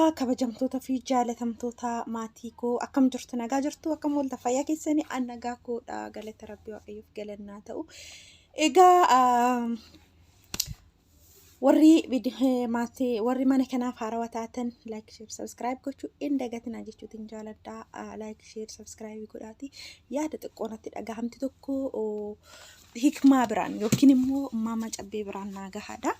Egaa kabajamtoota fi jaalatamtoota maatii koo, akkam jirtu? Nagaa jirtu? Akkam oolta? Fayyaa keessanii? An nagaa koodha, galata rabbii waaqayyoof galannaa ta'u. Egaa warri maatii, warri mana kanaaf haarawaa taatan, like, share, subscribe gochuu hin dagatinaa jechuutiin jaaladha. Like, share, subscribe godhaati. Yaada xiqqoo natti dhagahamti tokko Hikmaa biraan yookiin immoo Maama Cabbee biraan naa gahaadha.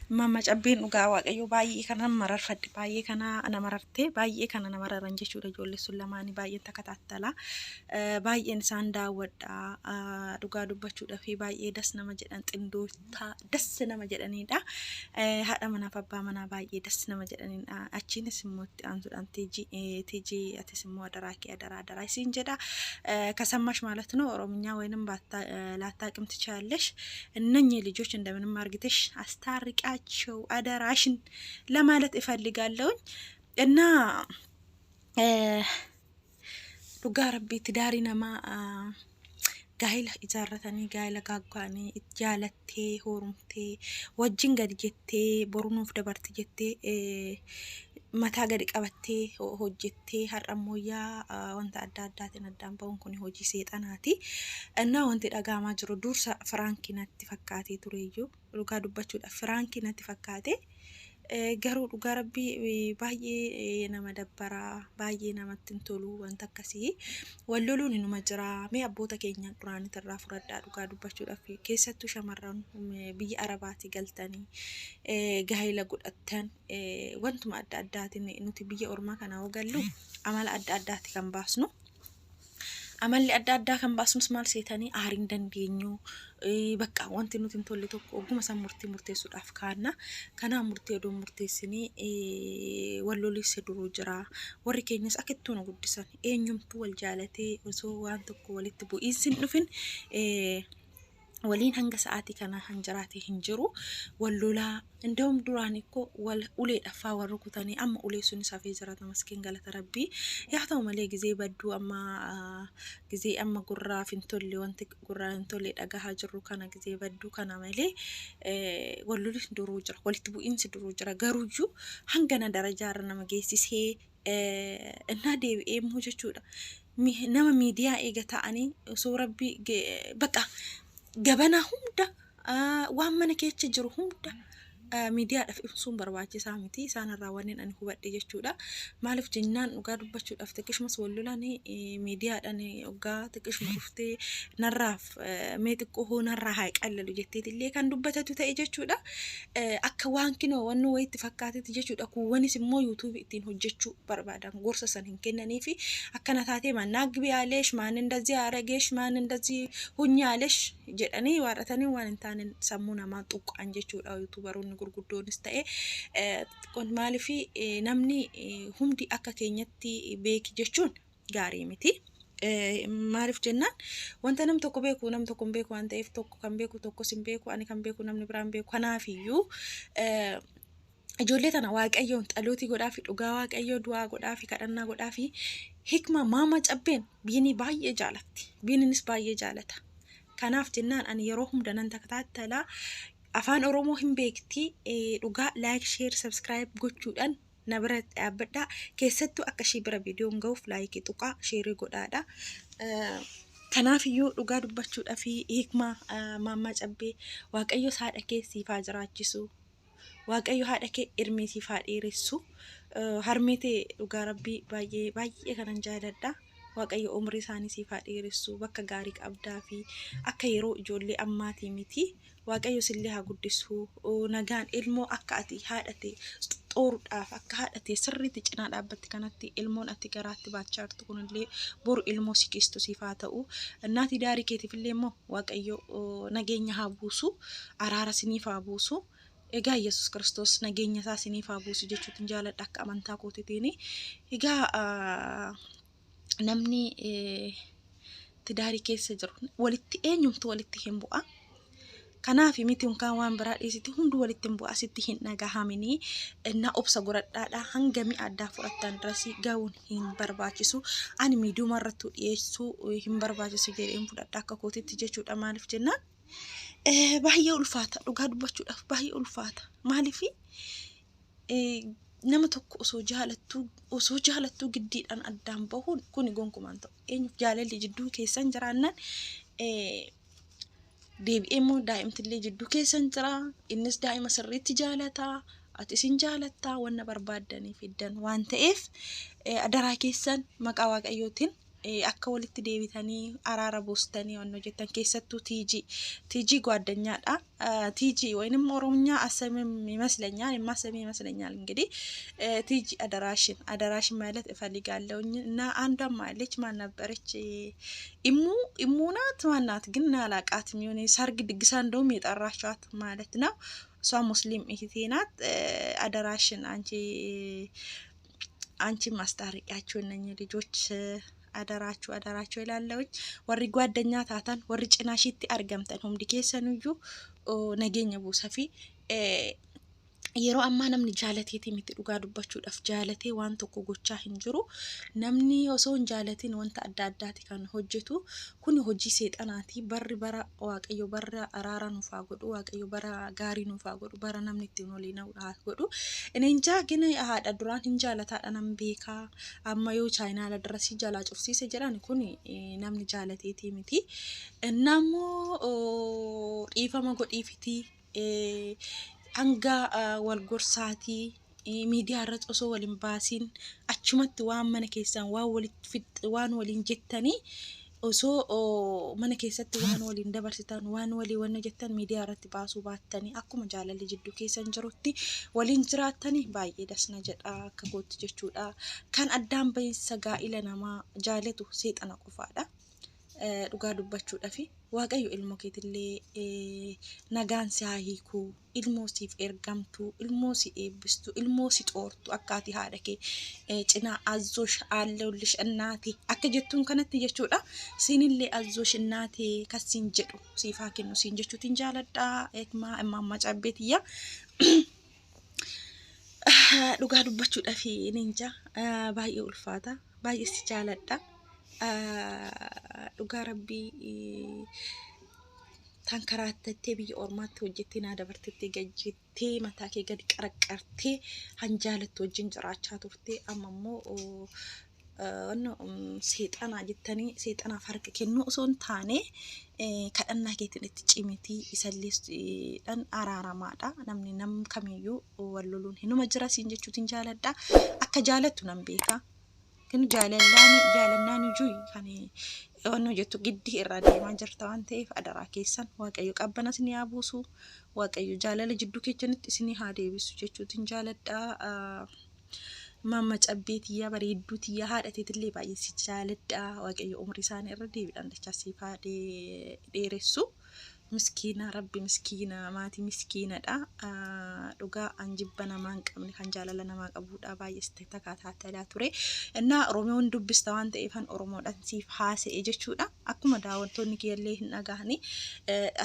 Maama Cabbeen dhugaa waaqayyoo baay'ee kana mararfadhe, baay'ee kana na mararte, baay'ee kana na mararan jechuudha. Ijoollee sun lamaanii baay'een takataattala. Baay'een isaan daawwadha. Dhugaa dubbachuudhaa fi baay'ee das nama jedhan, xindoota das nama jedhanidha. Haadha manaaf abbaa manaa baay'ee das nama jedhanidha. Achiinis immoo itti aansuudhaan Tiijii, atis immoo adaraa kee, adaraa adaraa isiin jedha። ከሰማሽ ማለት ነው ኦሮምኛ ወይንም ላታቅም ትችያለሽ። እነኚህ ልጆች እንደምንም አርግተሽ አስታርቂያቸው አደራሽን ለማለት እፈልጋለሁኝ። እና dhugaa rabbii, tidaarii namaa gaa'ela ijaarratanii, gaa'ela gaaggaanii, jaalattee horumtee, wajjin gadi jettee, borunuuf dabarti jettee mataa gadi qabattee hojjettee, har'a immoo yaa wanta adda addaatiin addaan ba'uun kun hojii seexanaati. Innaa wanti dhaga'amaa jiru dursa firaankii natti fakkaatee tureyyuu, dhugaa dubbachuudhaaf firaankii natti fakkaate. Garuu dhugaa rabbii baay'ee nama dabbaraa, baay'ee namatti hin tolu wanta akkasii. Wal loluun inuma jira. Mee abboota keenya duraanitti irraa fudhadhaa. Dhugaa dubbachuudhaaf, keessattuu shamarran biyya Arabaatii galtanii gaa'ela godhattan, wantuma adda addaatiin nuti biyya ormaa kana hoo gallu amala adda addaati kan baasnu. Amalli adda addaa kan baasnus maal seetanii, aarii hin dandeenyu. Bakka wanti nuti hin tolle tokko ogguma san murtii murteessuudhaaf kaanna. Kanaaf murtii odoo hin murteessinii wal loliinsi duruu jira. Warri keenyas akka ittuu nu guddisan, eenyumtuu wal jaalatee osoo waan tokko walitti bu'iinsi hin dhufin waliin hanga sa'aatii kana kan jiraate hin jiru. Wal lolaa inda'um duraan ikkoo wal uleedhaaf faa wal rukutanii, amma ulee sunis hafee jira, tamaskeen galata rabbii. Yaa ta'u malee gizee badduu amma gizee amma gurraaf hin tolle, wanti gurraa hin tolle dhagahaa jirru kana, gizee badduu kana malee wal lolli duruu jira, walitti bu'iinsi duruu jira. Garuuyyuu hangana darajaarra nama geessisee innaa deebi'ee immoo jechuudha. Nama miidiyaa eega ta'anii osoo rabbii bakka gabanaa hunda, waan mana keessa jiru hunda miidiyaadhaaf ibsuun barbaachisaa miti. Isaan irraa wanneen ani hubadhe jechuudha. Maaliif jennaan, dhugaa dubbachuudhaaf xiqqishumas wal lolan miidiyaadhaan hoggaa xiqqishuma dhuftee narraaf mee xiqqoo hoo narraa haa qallalu jetteetillee kan dubbatatu ta'e jechuudha. Akka waan kinoo wanni wayitti fakkaatetti jechuudha. Kuuwwanis immoo yuutuubii ittiin hojjechuu barbaadan gorsa san hin kennanii fi akkana taatee ማን ያለሽ ማን እንደዚህ ያረገሽ ማን እንደዚህ ሁኝ ያለሽ jedhanii waarratanii waan hin taane sammuu namaa tuqqaan jechuudha. Yuutuubaroonni gurguddoonis ta'e kun maaliif namni hundi akka keenyatti beeki jechuun gaarii miti. Maaliif jennaan, wanta nam tokko beeku nam tokko hin beeku waan ta'eef, tokko kan beeku tokkos hin beeku, ani kan beeku namni biraan beeku. Kanaafiyyuu ijoollee tana waaqayyoon xalootii godhaa fi dhugaa waaqayyoo du'aa godhaa fi kadhannaa godhaa fi. Hikma Maama Cabbeen Biinii baay'ee jaalatti. Biininis baay'ee jaalata. Kanaaf jennaan ani yeroo hunda nan takataattala. Afaan Oromoo hin beekti. Dhugaa like, share, subscribe gochuudhaan na bira dhaabbadhaa. Keessattuu akka ishii bira viidiyoon ga'uuf like tuqaa, share godhaadha. Kanaafiyyuu dhugaa dubbachuudhaa fi Hikmaa Maammaa Cabbee, waaqayyo haadha kee siif haa jiraachisu. Waaqayyo haadha kee irmee siif haa dheeressu. Harmee tee dhugaa rabbii baay'ee baay'ee kanan jaaladha. Waaqayyo umrii isaanii siif haa dheeressu. Bakka gaarii qabdaa fi akka yeroo ijoollee ammaatii miti. Waaqayyo sillee haa guddisu. Nagaan ilmoo akka ati haadha tee xooruudhaaf, akka haadha tee sirriitti cinaa dhaabbatti kanatti, ilmoon ati garaatti baachaa jirtu kunillee boru ilmoo si kiistu siif haa ta'u. Innaatii daarii keetiifillee immoo Waaqayyo nageenya haa buusu. Araara siniif haa buusu. Egaa Yesuus Kiristoos nageenya isaa siniif haa buusu jechuutiin jaaladha akka amantaa kootiitiin. Egaa namni tidaarii keessa jiru walitti eenyumtu walitti hin bu'a. Kanaaf miti unkaan waan biraa dhiisiti, hunduu walitti hin bu'a, sitti hin dhagahamini. Innaa obsa godhadhaadha, hanga mi'a addaa fudhattan dirasii ga'uun hin barbaachisu. Ani miidiyuma irrattuu dhiyeessuu hin barbaachisu jedheen fudhadha akka kootitti jechuudha. Maaliif jennaan, baay'ee ulfaata, dhugaa dubbachuudhaaf baay'ee ulfaata. Maaliif Nama tokko osoo jaalattuu giddiidhaan addaan bahuun kuni gonkumaan ta'u. Eenyuuf jaalalli jidduu keessan jiraannaan, deebi'ee immoo daa'imtillee jidduu keessan jira. Innis daa'ima sirriitti jaalataa. Ati isin jaalattaa wanna barbaaddanii fiddan waan ta'eef, adaraa keessan maqaa Waaqayyootiin akka walitti deebitanii araara buustanii waan hojjettan, keessattuu Tiijii. Tiijii ጓደኛadha. ቲጂ ወይንም ኦሮምኛ አሰምም ይመስለኛል፣ የማሰሚ ይመስለኛል። እንግዲህ ቲጂ አደራሽን አደራሽን ማለት እፈልጋለሁኝ። እና አንዷም አለች፣ ማን ነበረች? ኢሙ፣ ኢሙ ናት፣ ማናት ግን አላቃትም። የሆነ ሰርግ ድግሳ እንደውም የጠራችኋት ማለት ነው። እሷ ሙስሊም እህቴ ናት። አደራሽን አንቺ ማስታረቂያቸው እነኚህ ልጆች፣ አደራችሁ አደራችሁ ይላለሁኝ። Warri ጓደኛ taatan, warri cinaashitti argamtan hundi keessanuyyuu nageenya buusa fi yeroo ammaa namni jaalateeti miti. Dhugaa dubbachuudhaaf jaalatee waan tokko gochaa hin jiru. Namni osoo hin jaalatin wanta adda addaati kan hojjetu. Kuni hojii seexanaati. Barri bara Waaqayyo bara araara nuuf haa godhu. Waaqayyo bara gaarii nuuf haa godhu. Bara namni ittiin waliin haa godhu. Inni gina haadha duraan hin jaalataadha nan beekaa. Amma yoo chaayinaala darasii jalaa cufsiise jedhan, kun namni jaalateeti miti. Innammoo dhiifama godhiifitii hanga wal gorsaatii miidiyaa irratti osoo waliin baasiin, achumatti waan mana keessan waan walitti waan waliin jettanii, osoo mana keessatti waan waliin dabarsitan, waan walii wanna jettan miidiyaa irratti baasuu baattanii, akkuma jaalalli jidduu keessan jirutti waliin jiraattanii baay'ee dasna jedha akka kootti jechuudha. Kan addaan bahinsa gaa'ila namaa jaalatu seexana qofaadha. Dhugaa dubbachuudhaaf Waaqayyo ilmoo keetillee nagaan si haa hiikuu, ilmoo siif ergamtu, ilmoo si eebbistu, ilmoo si xoortu, akka ati haadha kee cinaa "አይዞሽ አለሁልሽ እናቴ" akka jettuun kanatti jechuudha. Siinillee "አይዞሽ እናቴ" kasiin jedhu siif haa kennu siin jechuutiin jaaladha. Eekmaa immaammaa cabbeetiyya. Dhugaa dubbachuudhaaf ninja baay'ee ulfaata, baay'ee si jaaladha. Dhugaa Rabbii tankaraatattee biyya ormaatti hojjettee naa dabartettee gajjettee mataa kee gadi qaraqqartee han jaalattu wajjin jiraachaa turte. Amma immoo seexanaa jettanii seexanaaf harka kennuu osoo hin taane, kadhannaa keetiin itti cimitii isallee dhan araaramaadha. Namni nam kamiyyuu wal loluun hinuma jira siin jechuutiin jaaladha. Akka jaalattu nan beeka. Kun jaalallaan jaalannaan iyyuu kan waan hojjettu giddii irraa deemaa jirta waan ta'eef, adaraa keessan Waaqayyo qabbana isinii haa buusu. Waaqayyo jaalala jidduu keessanitti isinii haa deebisu jechuutiin jaaladha. Mamma cabbee tiyyaa, bareedduu tiyyaa, haadha teetillee baay'ee si jaaladha. Waaqayyo umrii isaanii irra deebiidhaan dachaa siif haa dheeressu. Miskiina Rabbi, miskiina maatii miskiinadha. Dhugaa an jibba namaa hin qabne, kan jaalala namaa qabudha. Baay'ee takaataa ture. Innaa Oromoon dubbista waan ta'eef Oromoodhaan siif haasa'e jechuudha. Akkuma daawwattoonni kiyyallee hin dhagahani.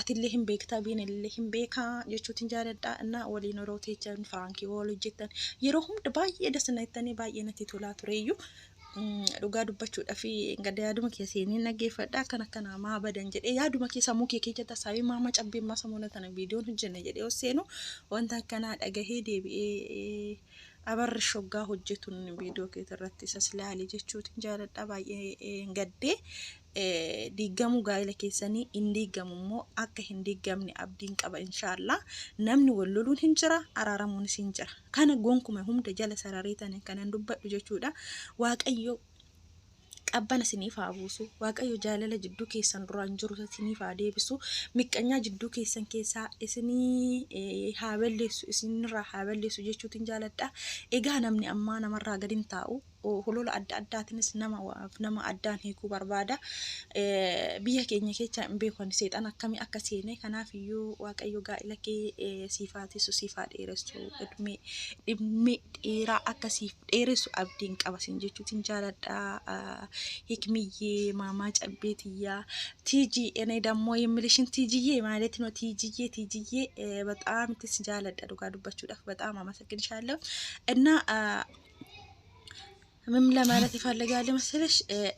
Atillee hin beektaa, biinillee hin beekaa jechuutiin jaaladha. Innaa waliin yeroo teechan, firaankii wal hojjettan yeroo hunda baay'ee dasna jettanii baay'ee natti tolaa tureyyuu. Dhugaa dubbachuudhaaf gada yaaduma kee seenee dhaggeeffadha. Akkana akkana maa badan jedhee yaaduma kee sammuu kee keessatti hasaabee, maama cabbeen maa sammuu tana viidiyoon hojjenne jedhee os seenu wanta akkanaa dhagahee deebi'ee abarri shoggaa hojjetuun viidiyoo kee irratti isas ilaali jechuutiin jaaladha. Baay'ee gaddee. Diigamuu gaa'ela keessanii hin diigamu immoo, akka hin diigamne abdiin qaba, inshaallah. Namni wal loluun hin jira, araaramuunis hin jira. Kana gonkuma hunda jala sararee tane kanan dubbadhu jechuudha. Waaqayyo qabbana isiniif haa buusu. Waaqayyo jaalala jidduu keessan duraan jiru isiniif haa deebisu. Miqqanyaa jidduu keessan keessaa isinii haa balleessu, isinirraa haa balleessu jechuutiin jaaladha. Egaa namni ammaa namarraa gadi hin taa'u. Holola adda addaatiinis nama addaan hiikuu barbaada. Biyya keenya keessa hin beeku seexan akkamii akka seene. Kanaaf iyyuu Waaqayyo gaa'ela kee siif haa tiisu, siif haa dheeressu. Dhimmi dheeraa akka siif dheeressu abdiin qaba siin jechuutiin jaaladha. Hikmiyyee, maamaa cabbeetiyyaa, ቲጂ፣ እኔ ደግሞ የምልሽን ቲጂዬ ማለት ነው። ቲጂዬ ቲጂዬ በጣም ትስ jaaladha. Dhugaa dubbachuudhaaf በጣም አመሰግንሻለሁ። እና ምን ለማለት ይፈልጋል መሰለሽ፣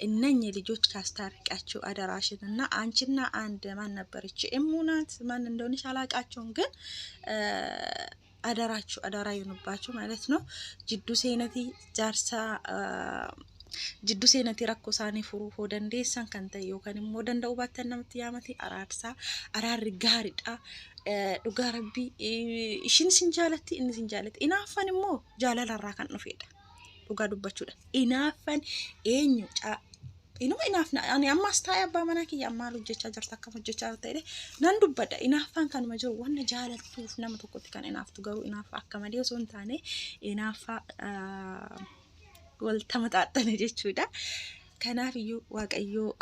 እነኚህ ልጆች ካስታርቂያቸው አደራሽን። እና አንቺና አንድ ማን ነበረች፣ እሙ ናት፣ ማን እንደሆነች አላቃቸውም፣ ግን Adaraachuu adaraa yoonubbaachuu ማለት ነው. Jidduu seenatii jaarsaa jidduu seenatii rakkoo isaanii furuu hoo dandeessan kan ta'e yookaan immoo danda'uu baattan namatti yaamati araarsaa. Araarri gaariidha. Dhugaa rabbii ishiin sin jaalatti, inni sin jaalatti. Inaaffan immoo jaalalarraa kan dhufedha. Dhugaa dubbachuudha. Inaaffan eenyu inuma inaafna. Ani ammas taa'ee abbaa manaa kiyya maal hojjechaa jirta, akkam hojjechaa jirta jedhee nan dubbadha. Inaaffaan kanuma jiru wanna jaalattuuf nama tokkotti kan inaaftu, garuu inaaffa akka malee osoo hin taane inaaffa wal tamaxaaxane jechuudha. Kanaaf iyyuu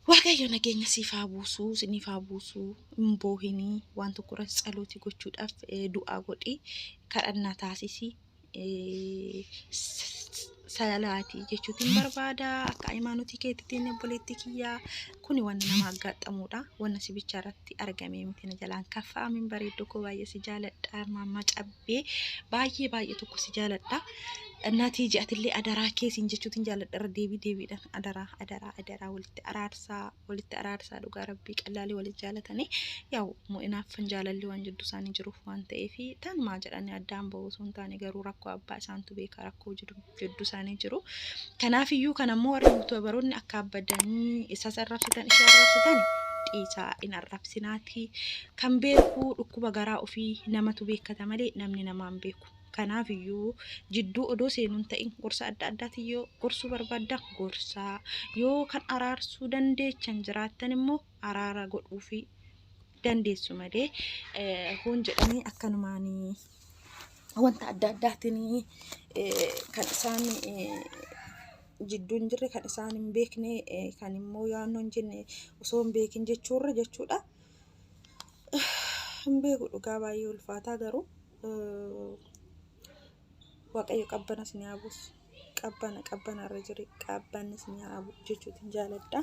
Waaqayyo nageenya siif haa buusuu, siniif haa buusuu, hin boohinii, waan tokko irratti tsalootii gochuudhaaf du'aa godhi, kadhannaa taasisi, salaatii jechuutiin barbaada. Akka hayimaanotii keetiitiin obboleettii kiyyaa kuni wanna nama aggaadhamuudha. Wanna si bicha irratti argamee miti, na jalaan kaffa'amin bareedduu koo, baay'ee si jaaladha. Maammaa cabbee baay'ee baay'ee tokko si jaaladha. Naatii ji'atillee adaraa keessiin jechuutiin jaaladha, irra deebii deebiidhaan adaraa adaraa adaraa walitti araarsaa, walitti araarsaa. Dhugaa rabbii qallaalii walitti jaalatanii yaa'u inaaffan jaalalli waan jidduu isaanii jiruuf waan ta'eef tanumaa jedhanii addaan ba'uu osoo hin taane, garuu rakkoo abbaa isaantu beeka, rakkoo jidduu isaanii jiru. Kanaafiyyuu kan ammoo warri yuutuubaroonni akka abbadanii isas arrabsitan, ishee arrabsitan, dhiisaa, hin arrabsinaati. Kan beeku dhukkuba garaa ofii namatu beekata malee namni namaan beeku. Kanaaf iyyuu jidduu odoo seenuun ta'in gorsa adda addaatiin yoo gorsuu barbaaddan gorsaa, yoo kan araarsuu dandeechan jiraattan immoo araara godhuufi dandeessu malee hoon jedhanii akkanumaanii wanta adda addaatiin kan isaan jidduu hin jirre, kan isaan hin beekne, kan immoo yaannoo hin jenne osoo hin beekin jechuurra jechuudha. Hin beeku, dhugaa baay'ee ulfaataa, garuu Waaqayyo qabbana isin haa buusu. Qabbana qabbana irra jire qabbanni isin haa bu'u jechuutiin jaaladha.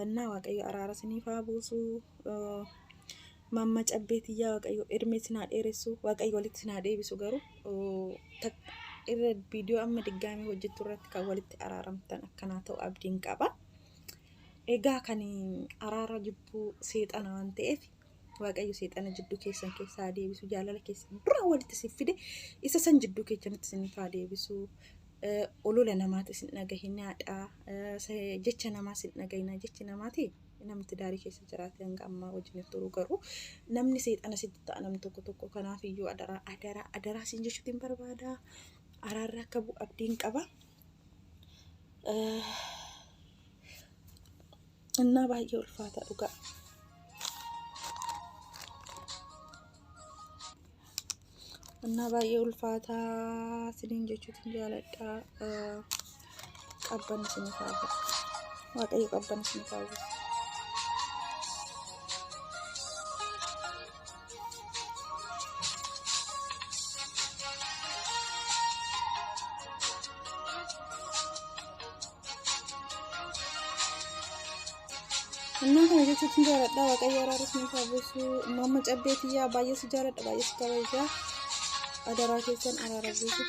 Innaa Waaqayyo araara isiniif haa buusu. Mamma cabbeetiyyaa, Waaqayyo irmee isin haa dheeressu. Waaqayyo walitti isin haa deebisu, garuu irra viidiyoo amma diggaamii hojjettu irratti kan walitti araaramtan akkanaa ta'u abdiin qaba. Egaa kan araara jibbuu seexana waan ta'eef Waaqayyo seexana jidduu keessan keessaa haa deebisu. Jaalala keessan dura walitti isin fide isa san jidduu keessanitti isiniif haa deebisu. Olola namaati isin dhagahinaadha. Jecha namaa isin dhagahina. Jechi namaati namni daarii keessa jiraate hanga ammaa wajjin turu, garuu namni seexana sitti ta'a namni tokko tokko. Kanaaf iyyuu adaraa adaraa adaraa isin jechuutiin barbaada. Araarri akka bu'u abdiin qaba. Innaa baay'ee ulfaata dhugaa. Innaa baay'ee ulfaataa isiniin jechuutiin jaaladha. Qabban isiniif haa bu'u. Waaqayyo qabban isiniif haa buusu. Innaa kana jechuutiin jaaladha. Waaqayyo araara isiniif haa buusu. Mamma cabbeetiyyaa, baay'ee si jaaladha, baay'ee si kabajaa. Adaraa keessan araara buusu.